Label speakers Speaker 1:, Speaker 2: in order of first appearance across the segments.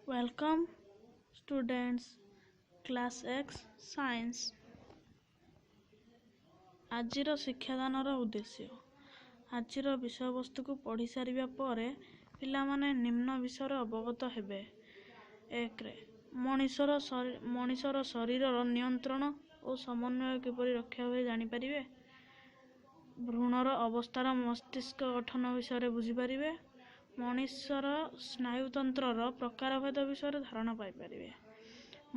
Speaker 1: Welcome students, class X science. ଆଜିର ଶିକ୍ଷାଦାନର ଉଦ୍ଦେଶ୍ୟ: ଆଜିର ବିଷୟବସ୍ତୁକୁ ପଢ଼ି ସାରିବା ପରେ ପିଲାମାନେ ନିମ୍ନ ବିଷୟରେ ଅବଗତ ହେବେ। 1ରେ ମଣିଷର ଶରୀରର ନିୟନ୍ତ୍ରଣ ଓ ସମନ୍ୱୟ କିପରି ରକ୍ଷା ହୁଏ ଜାଣିପାରିବେ। ଭ୍ରୂଣର ଅବସ୍ଥାର ମସ୍ତିଷ୍କ ଗଠନ ବିଷୟରେ ବୁଝିପାରିବେ। ମଣିଷର ସ୍ନାୟୁତନ୍ତ୍ରର ପ୍ରକାରଭେଦ ବିଷୟରେ ଧାରଣା ପାଇପାରିବେ।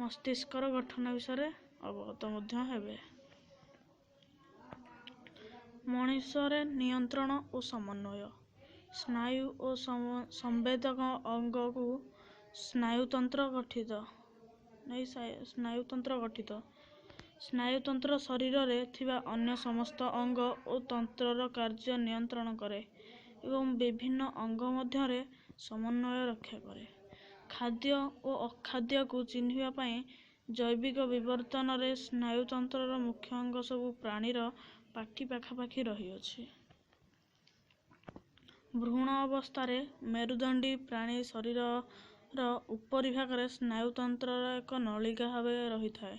Speaker 1: ମସ୍ତିଷ୍କର ଗଠନ ବିଷୟରେ ଅବଗତ ମଧ୍ୟ ହେବେ। ମଣିଷରେ ନିୟନ୍ତ୍ରଣ ଓ ସମନ୍ୱୟ। ସ୍ନାୟୁ ଓ ସମ୍ବେଦକ ଅଙ୍ଗକୁ ସ୍ନାୟୁତନ୍ତ୍ର ଗଠିତ ନେଇ ସ୍ନାୟୁତନ୍ତ୍ର ଗଠିତ। ସ୍ନାୟୁତନ୍ତ୍ର ଶରୀରରେ ଥିବା ଅନ୍ୟ ସମସ୍ତ ଅଙ୍ଗ ଓ ତନ୍ତ୍ରର କାର୍ଯ୍ୟ ନିୟନ୍ତ୍ରଣ କରେ ଏବଂ ବିଭିନ୍ନ ଅଙ୍ଗ ମଧ୍ୟରେ ସମନ୍ୱୟ ରକ୍ଷା କରେ। ଖାଦ୍ୟ ଓ ଅଖାଦ୍ୟକୁ ଚିହ୍ନିବା ପାଇଁ ଜୈବିକ ବିବର୍ତ୍ତନରେ ସ୍ନାୟୁତନ୍ତ୍ରର ମୁଖ୍ୟ ଅଙ୍ଗ ସବୁ ପ୍ରାଣୀର ପାଟି ପାଖାପାଖି ରହିଅଛି। ଭ୍ରୂଣ ଅବସ୍ଥାରେ ମେରୁଦଣ୍ଡୀ ପ୍ରାଣୀ ଶରୀରର ଉପରିଭାଗରେ ସ୍ନାୟୁତନ୍ତ୍ରର ଏକ ନଳିକା ଭାବେ ରହିଥାଏ।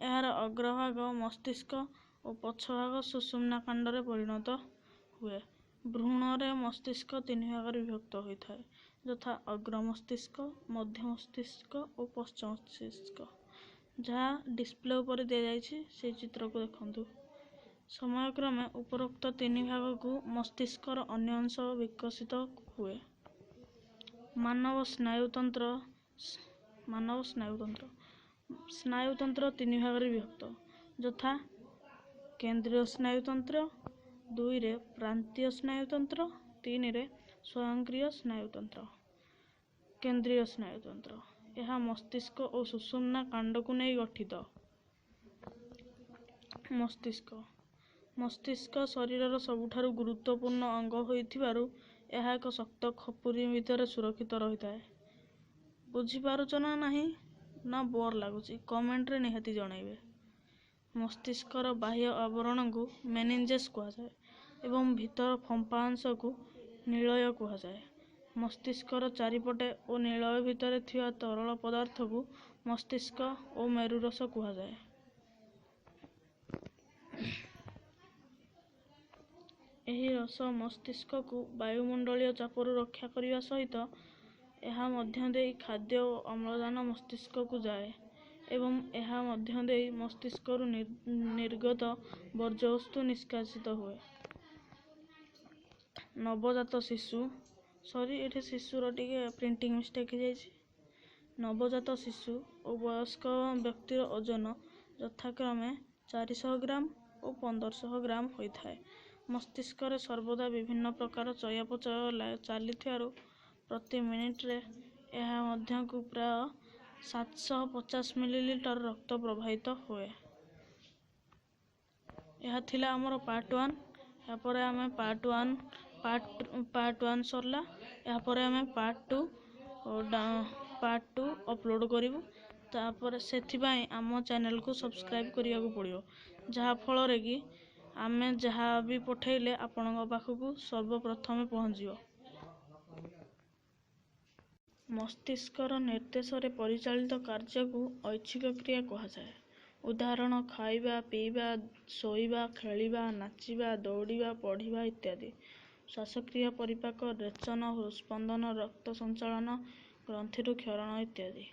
Speaker 1: ଏହାର ଅଗ୍ରଭାଗ ମସ୍ତିଷ୍କ ଓ ପଛଭାଗ ସୁଷୁମ୍ନା କାଣ୍ଡରେ ପରିଣତ ହୁଏ। ଭ୍ରୂଣରେ ମସ୍ତିଷ୍କ ତିନି ଭାଗରେ ବିଭକ୍ତ ହୋଇଥାଏ, ଯଥା ଅଗ୍ର ମସ୍ତିଷ୍କ, ମଧ୍ୟ ମସ୍ତିଷ୍କ ଓ ପଶ୍ଚ ମସ୍ତିଷ୍କ। ଯାହା ଡିସପ୍ଲେ ଉପରେ ଦିଆଯାଇଛି, ସେଇ ଚିତ୍ରକୁ ଦେଖନ୍ତୁ। ସମୟକ୍ରମେ ଉପରୋକ୍ତ ତିନି ଭାଗକୁ ମସ୍ତିଷ୍କର ଅନ୍ୟ ଅଂଶ ବିକଶିତ ହୁଏ। ମାନବ ସ୍ନାୟୁତନ୍ତ୍ର। ମାନବ ସ୍ନାୟୁତନ୍ତ୍ର। ସ୍ନାୟୁତନ୍ତ୍ର ତିନି ଭାଗରେ ବିଭକ୍ତ, ଯଥା କେନ୍ଦ୍ରୀୟ ସ୍ନାୟୁତନ୍ତ୍ର, 2ରେ ପ୍ରାନ୍ତୀୟ ସ୍ନାୟୁତନ୍ତ୍ର, 3ରେ ସ୍ୱୟଂକ୍ରିୟ ସ୍ନାୟୁତନ୍ତ୍ର। କେନ୍ଦ୍ରୀୟ ସ୍ନାୟୁତନ୍ତ୍ର: ଏହା ମସ୍ତିଷ୍କ ଓ ସୁଷୁମ୍ନା କାଣ୍ଡକୁ ନେଇ ଗଠିତ। ମସ୍ତିଷ୍କ। ମସ୍ତିଷ୍କ ଶରୀରର ସବୁଠାରୁ ଗୁରୁତ୍ୱପୂର୍ଣ୍ଣ ଅଙ୍ଗ ହୋଇଥିବାରୁ ଏହା ଏକ ଶକ୍ତ ଖପୁରୀ ଭିତରେ ସୁରକ୍ଷିତ ରହିଥାଏ। ବୁଝିପାରୁଛ ନା ନାହିଁ, ନା ବୋର୍ ଲାଗୁଛି? କମେଣ୍ଟରେ ନିହାତି ଜଣାଇବେ। ମସ୍ତିଷ୍କର ବାହ୍ୟ ଆବରଣକୁ ମେନିଞ୍ଜେସ୍ କୁହାଯାଏ ଏବଂ ଭିତର ଫମ୍ପା ଅଂଶକୁ ନିଳୟ କୁହାଯାଏ। ମସ୍ତିଷ୍କର ଚାରିପଟେ ଓ ନିଳୟ ଭିତରେ ଥିବା ତରଳ ପଦାର୍ଥକୁ ମସ୍ତିଷ୍କ ଓ ମେରୁରସ କୁହାଯାଏ। ଏହି ରସ ମସ୍ତିଷ୍କକୁ ବାୟୁମଣ୍ଡଳୀୟ ଚାପରୁ ରକ୍ଷା କରିବା ସହିତ ଏହା ମଧ୍ୟ ଦେଇ ଖାଦ୍ୟ ଓ ଅମ୍ଳଜାନ ମସ୍ତିଷ୍କକୁ ଯାଏ ଏବଂ ଏହା ମଧ୍ୟ ଦେଇ ମସ୍ତିଷ୍କରୁ ନିର୍ଗତ ବର୍ଜ୍ୟବସ୍ତୁ ନିଷ୍କାସିତ ହୁଏ। ନବଜାତ ଶିଶୁ, ସରି, ଏଠି ଶିଶୁର ଟିକେ ପ୍ରିଣ୍ଟିଂ ମିଷ୍ଟେକ୍ ହେଇଯାଇଛି। ନବଜାତ ଶିଶୁ ଓ ବୟସ୍କ ବ୍ୟକ୍ତିର ଓଜନ ଯଥାକ୍ରମେ 400 ଗ୍ରାମ ଓ 1500 ଗ୍ରାମ ହୋଇଥାଏ। ମସ୍ତିଷ୍କରେ ସର୍ବଦା ବିଭିନ୍ନ ପ୍ରକାର ଚୟାପଚୟ ଚାଲିଥିବାରୁ ପ୍ରତି ମିନିଟରେ ଏହା ମଧ୍ୟକୁ ପ୍ରାୟ 750 ମିଲିଲିଟର ରକ୍ତ ପ୍ରବାହିତ ହୁଏ। ଏହା ଥିଲା ଆମର ପାର୍ଟ 1। ଏହାପରେ ଆମେ ପାର୍ଟ 1 ସରିଲା, ଏହାପରେ ଆମେ ପାର୍ଟ 2 ଅପଲୋଡ଼ କରିବୁ। ତାପରେ ସେଥିପାଇଁ ଆମ ଚ୍ୟାନେଲକୁ ସବସ୍କ୍ରାଇବ୍ କରିବାକୁ ପଡ଼ିବ, ଯାହାଫଳରେ କି ଆମେ ଯାହା ବି ପଠେଇଲେ ଆପଣଙ୍କ ପାଖକୁ ସର୍ବପ୍ରଥମେ ପହଞ୍ଚିବ। ମସ୍ତିଷ୍କର ନିର୍ଦ୍ଦେଶରେ ପରିଚାଳିତ କାର୍ଯ୍ୟକୁ ଐଚ୍ଛିକ କ୍ରିୟା କୁହାଯାଏ। ଉଦାହରଣ: ଖାଇବା, ପିଇବା, ଶୋଇବା, ଖେଳିବା, ନାଚିବା, ଦୌଡ଼ିବା, ପଢ଼ିବା ଇତ୍ୟାଦି। ଶ୍ୱାସକ୍ରିୟା, ପରିପାକ, ରେଚନ, ହୃଦସ୍ପନ୍ଦନ, ରକ୍ତ ସଞ୍ଚାଳନ, ଗ୍ରନ୍ଥିରୁ କ୍ଷରଣ ଇତ୍ୟାଦି।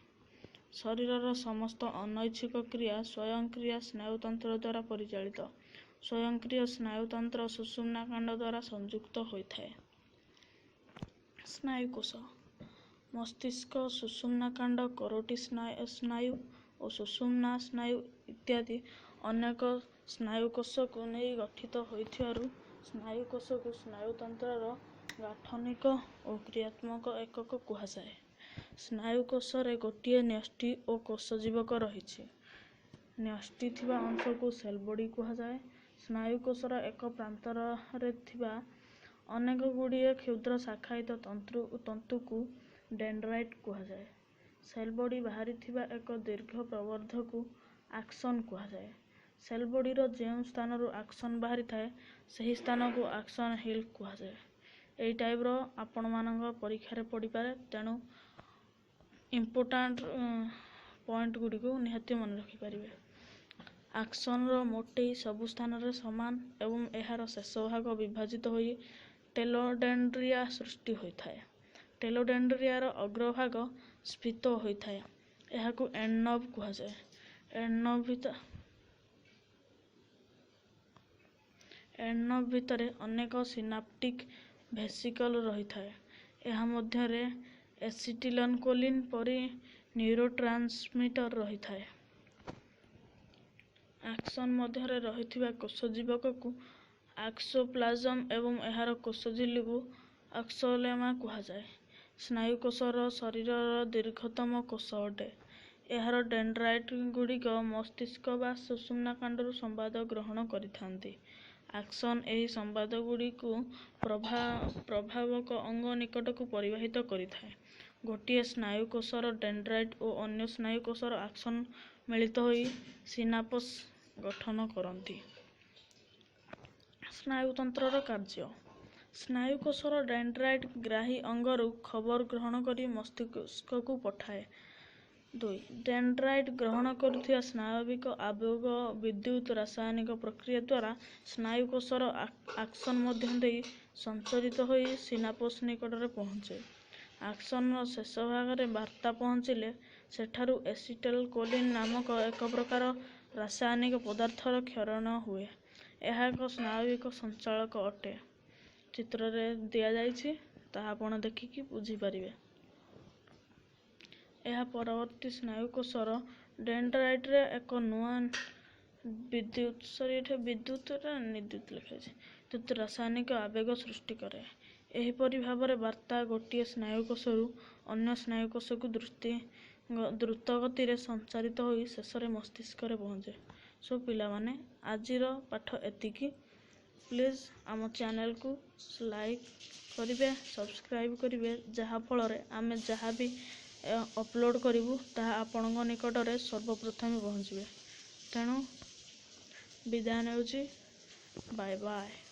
Speaker 1: ଶରୀରର ସମସ୍ତ ଅନୈଚ୍ଛିକ କ୍ରିୟା ସ୍ୱୟଂକ୍ରିୟ ସ୍ନାୟୁତନ୍ତ୍ର ଦ୍ୱାରା ପରିଚାଳିତ। ସ୍ୱୟଂକ୍ରିୟ ସ୍ନାୟୁତନ୍ତ୍ର ସୁଷୁମ୍ନା କାଣ୍ଡ ଦ୍ୱାରା ସଂଯୁକ୍ତ ହୋଇଥାଏ। ସ୍ନାୟୁକୋଷ। ମସ୍ତିଷ୍କ, ସୁଷୁମ୍ନା କାଣ୍ଡ, କରୋଟି ସ୍ନାୟୁ ଓ ସୁଷୁମ୍ନା ସ୍ନାୟୁ ଇତ୍ୟାଦି ଅନେକ ସ୍ନାୟୁକୋଷକୁ ନେଇ ଗଠିତ ହୋଇଥିବାରୁ ସ୍ନାୟୁକୋଷକୁ ସ୍ନାୟୁତନ୍ତ୍ରର ଗାଠନିକ ଓ କ୍ରିୟାତ୍ମକ ଏକକ କୁହାଯାଏ। ସ୍ନାୟୁକୋଷରେ ଗୋଟିଏ ନ୍ୟଷ୍ଟି ଓ କୋଷଜୀବକ ରହିଛି। ନ୍ୟଷ୍ଟି ଥିବା ଅଂଶକୁ ସେଲ୍ ବଡି କୁହାଯାଏ। ସ୍ନାୟୁକୋଷର ଏକ ପ୍ରାନ୍ତରେ ଥିବା ଅନେକଗୁଡ଼ିଏ କ୍ଷୁଦ୍ର ଶାଖାୟିତ ତନ୍ତୁକୁ ଡେଣ୍ଡ୍ରାଇଟ୍ କୁହାଯାଏ। ସେଲ୍ ବଡି ବାହାରିଥିବା ଏକ ଦୀର୍ଘ ପ୍ରବର୍ଦ୍ଧକୁ ଆକ୍ସନ୍ କୁହାଯାଏ। ସେଲ୍ ବଡିର ଯେଉଁ ସ୍ଥାନରୁ ଆକ୍ସନ୍ ବାହାରିଥାଏ, ସେହି ସ୍ଥାନକୁ ଆକ୍ସନ୍ ହିଲ୍ କୁହାଯାଏ। ଏଇ ଟାଇପ୍ର ଆପଣମାନଙ୍କ ପରୀକ୍ଷାରେ ପଡ଼ିପାରେ, ତେଣୁ ଇମ୍ପୋର୍ଟାଣ୍ଟ ପଏଣ୍ଟ ଗୁଡ଼ିକୁ ନିହାତି ମନେ ରଖିପାରିବେ। ଆକ୍ସନ୍ର ମୋଟେଇ ସବୁ ସ୍ଥାନରେ ସମାନ ଏବଂ ଏହାର ଶେଷ ଭାଗ ବିଭାଜିତ ହୋଇ ଟେଲୋଡେଣ୍ଡ୍ରିଆ ସୃଷ୍ଟି ହୋଇଥାଏ। ଟେଲୋଡେଣ୍ଡ୍ରିଆର ଅଗ୍ରଭାଗ ସ୍ଫୀତ ହୋଇଥାଏ। ଏହାକୁ ଏଣ୍ଡ ନବ୍ କୁହାଯାଏ। ଏଣ୍ଡ ନବ୍ ଭିତରେ ଅନେକ ସିନାପ୍ଟିକ୍ ଭେସିକଲ୍ ରହିଥାଏ। ଏହା ମଧ୍ୟରେ ଏସିଟିଲକୋଲିନ୍ ପରି ନ୍ୟୁରୋଟ୍ରାନ୍ସମିଟର ରହିଥାଏ। ଆକ୍ସନ୍ ମଧ୍ୟରେ ରହିଥିବା କୋଷଜୀବକକୁ ଆକ୍ସୋପ୍ଲାଜମ୍ ଏବଂ ଏହାର କୋଷଝିଲ୍ଲୀକୁ ଆକ୍ସୋଲେମା କୁହାଯାଏ। ସ୍ନାୟୁକୋଷର ଶରୀରର ଦୀର୍ଘତମ କୋଷ ଅଟେ। ଏହାର ଡେଣ୍ଡ୍ରାଇଟ୍‌ଗୁଡ଼ିକ ମସ୍ତିଷ୍କ ବା ସୁଷୁମ୍ନାକାଣ୍ଡରୁ ସମ୍ବାଦ ଗ୍ରହଣ କରିଥାନ୍ତି। ଆକ୍ସନ୍ ଏହି ସମ୍ବାଦଗୁଡ଼ିକୁ ପ୍ରଭାବକ ଅଙ୍ଗ ନିକଟକୁ ପରିବାହିତ କରିଥାଏ। ଗୋଟିଏ ସ୍ନାୟୁକୋଷର ଡେଣ୍ଡ୍ରାଇଟ୍ ଓ ଅନ୍ୟ ସ୍ନାୟୁକୋଷର ଆକ୍ସନ୍ ମିଳିତ ହୋଇ ସିନାପସ୍ ଗଠନ କରନ୍ତି। ସ୍ନାୟୁତନ୍ତ୍ରର କାର୍ଯ୍ୟ। ସ୍ନାୟୁକୋଷର ଡେଣ୍ଡ୍ରାଇଟ୍ ଗ୍ରାହୀ ଅଙ୍ଗରୁ ଖବର ଗ୍ରହଣ କରି ମସ୍ତିଷ୍କକୁ ପଠାଏ। 2. ଡେଣ୍ଡ୍ରାଇଟ୍ ଗ୍ରହଣ କରୁଥିବା ସ୍ନାୟବିକ ଆବେଗ ବିଦ୍ୟୁତ୍ ରାସାୟନିକ ପ୍ରକ୍ରିୟା ଦ୍ୱାରା ସ୍ନାୟୁକୋଷର ଆକ୍ସନ୍ ମଧ୍ୟ ଦେଇ ସଞ୍ଚରିତ ହୋଇ ସିନାପସ୍ ନିକଟରେ ପହଞ୍ଚେ। ଆକ୍ସନ୍‌ର ଶେଷ ଭାଗରେ ବାର୍ତ୍ତା ପହଞ୍ଚିଲେ ସେଠାରୁ ଏସିଟିଲକୋଲିନ୍ ନାମକ ଏକ ପ୍ରକାର ରାସାୟନିକ ପଦାର୍ଥର କ୍ଷରଣ ହୁଏ। ଏହା ଏକ ସ୍ନାୟବିକ ସଞ୍ଚାଳକ ଅଟେ। ଚିତ୍ରରେ ଦିଆଯାଇଛି, ତାହା ଆପଣ ଦେଖିକି ବୁଝିପାରିବେ। ଏହା ପରବର୍ତ୍ତୀ ସ୍ନାୟୁକୋଷର ଡେଣ୍ଡ୍ରାଇଟ୍‌ରେ ଏକ ନୂଆ ବିଦ୍ୟୁତ୍, ସରି, ଏଠି ବିଦ୍ୟୁତ୍ ନିଦ୍ୟୁତ୍ ଲେଖାଯାଇଛି, ବିଦ୍ୟୁତ୍ ରାସାୟନିକ ଆବେଗ ସୃଷ୍ଟି କରେ। ଏହିପରି ଭାବରେ ବାର୍ତ୍ତା ଗୋଟିଏ ସ୍ନାୟୁକୋଷରୁ ଅନ୍ୟ ସ୍ନାୟୁକୋଷକୁ ଦ୍ରୁତ ଗତିରେ ସଞ୍ଚାରିତ ହୋଇ ଶେଷରେ ମସ୍ତିଷ୍କରେ ପହଞ୍ଚେ। ସୋ ପିଲାମାନେ, ଆଜିର ପାଠ ଏତିକି। ପ୍ଲିଜ୍ ଆମ ଚ୍ୟାନେଲକୁ ଲାଇକ୍ କରିବେ, ସବସ୍କ୍ରାଇବ୍ କରିବେ, ଯାହାଫଳରେ ଆମେ ଯାହା ବି ଅପଲୋଡ଼ କରିବୁ ତାହା ଆପଣଙ୍କ ନିକଟରେ ସର୍ବପ୍ରଥମେ ପହଞ୍ଚିବେ। ତେଣୁ ବିଦାୟ ନେଉଛି। Bye bye.